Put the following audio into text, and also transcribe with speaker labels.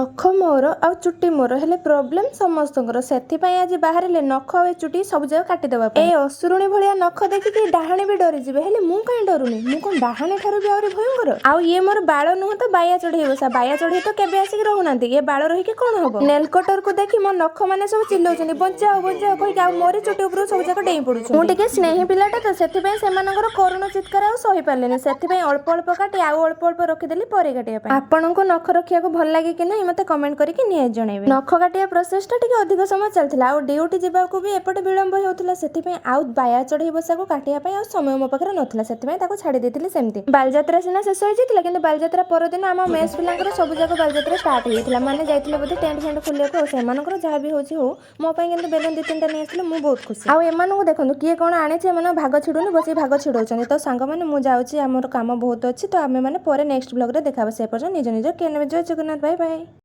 Speaker 1: ନଖ ମୋର ଆଉ ଚୁଟି ମୋର, ହେଲେ ପ୍ରୋବ୍ଲେମ ସମସ୍ତଙ୍କର। ସେଥିପାଇଁ ଆଜି ବାହାରିଲେ ନଖ ଆଉ ଏ ଚୁଟି ସବୁ ଯାକ କାଟିଦେବା ପାଇଁ। ଏ ଅସୁରୁଣୀ ଭଳିଆ ନଖ ଦେଖିକି ଡାହାଣୀ ବି ଡରିଯିବେ, ହେଲେ ମୁଁ କାହିଁ ଡରୁନି? ମୁଁ କଣ ଡାହାଣୀ ଠାରୁ ବି ଆହୁରି ଭୟଙ୍କର? ଆଉ ଇଏ ମୋର ବାଳ ନୁହଁ ତ ବାୟା ଚଢେଇ ବସା। ବାୟା ଚଢେଇ ତ କେବେ ଆସିକି ରହୁନାହାନ୍ତି, ଇଏ ବାଳ ରହିକି କଣ ହବ? ନେଲ କଟରକୁ ଦେଖି ମୋ ନଖ ମାନେ ସବୁ ଚିଲଉଛନ୍ତି, "ବଞ୍ଚାଅ, ବଞ୍ଚାଅ" କହିକି। ଆଉ ମୋରି ଚୁଟି ଉପରକୁ ସବୁ ଯାକ ଡେଇଁ ପଡୁଛି। ମୁଁ ଟିକେ ସ୍ନେହୀ ପିଲାଟା ତ, ସେଥିପାଇଁ ସେମାନଙ୍କର କରୁଣ ଚିତ୍କାର ଆଉ ସହି ପାରିଲିନି। ସେଥିପାଇଁ ଅଳ୍ପ ଅଳ୍ପ କାଟି ଆଉ ଅଳ୍ପ ଅଳ୍ପ ରଖିଦେଲି ପରେ କାଟିବା ପାଇଁ। ଆପଣଙ୍କୁ ନଖ ରଖିବାକୁ ଭଲ ଲାଗେ କି ନାହିଁ, ମତେ କମେଣ୍ଟ କରିକି ନିହାତି ଜଣେଇବେ। ନଖ କାଟିବା ପ୍ରୋସେସଟା ଟିକେ ଅଧିକ ସମୟ ଚାଲିଥିଲା ଆଉ ଡ୍ୟୁଟି ଯିବାକୁ ବି ଏପଟେ ବିଳମ୍ବ ହେଉଥିଲା। ସେଥିପାଇଁ ଆଉ ବାୟା ଚଢ଼େଇ ବସାକୁ କାଟିବା ପାଇଁ ଆଉ ସମୟ ମୋ ପାଖରେ ନଥିଲା। ସେଥିପାଇଁ ତାକୁ ଛାଡ଼ି ଦେଇଥିଲି ସେମିତି। ବାଲିଯାତ୍ରା ସିନା ଶେଷ ହେଇଯାଇଥିଲା, କିନ୍ତୁ ବାଲିଯାତ୍ରା ପରଦିନ ଆମ ମେସ୍ ପିଲାଙ୍କର ସବୁ ଯାକ ବାଲିଯାତ୍ରା ଷ୍ଟାର୍ଟ ହେଇଯାଇଥିଲା। ମାନେ ଯାଇଥିଲେ ବୋଧେ ଟେଣ୍ଟ ଫେଣ୍ଟ ଖୋଲିବାକୁ। ଆଉ ସେମାନଙ୍କର ଯାହା ବି ହଉଛି ହଉ, ମୋ ପାଇଁ କିନ୍ତୁ ବେଲୁନ ଦି ତିନିଟା ନେଇ ଆସିଲେ, ମୁଁ ବହୁତ ଖୁସି। ଆଉ ଏମାନଙ୍କୁ ଦେଖନ୍ତୁ, କିଏ କ'ଣ ଆଣିଛି, ଏମାନଙ୍କ ଭାଗ ଛିଡୁନି, ବସିକି ଭାଗ ଛିଡଉଛନ୍ତି। ତ ସାଙ୍ଗମାନେ, ମୁଁ ଯାଉଛି, ଆମର କାମ ବହୁତ ଅଛି। ତ ଆମେ ମାନେ ପରେ ନେକ୍ସଟ ବ୍ଲଗରେ ଦେଖାହବ। ସେ ପର୍ଯ୍ୟନ୍ତ ନିଜ ନିଜ କେନ୍। ଜୟ ଜଗନ୍ନାଥ, ବାଇ ବାଇ।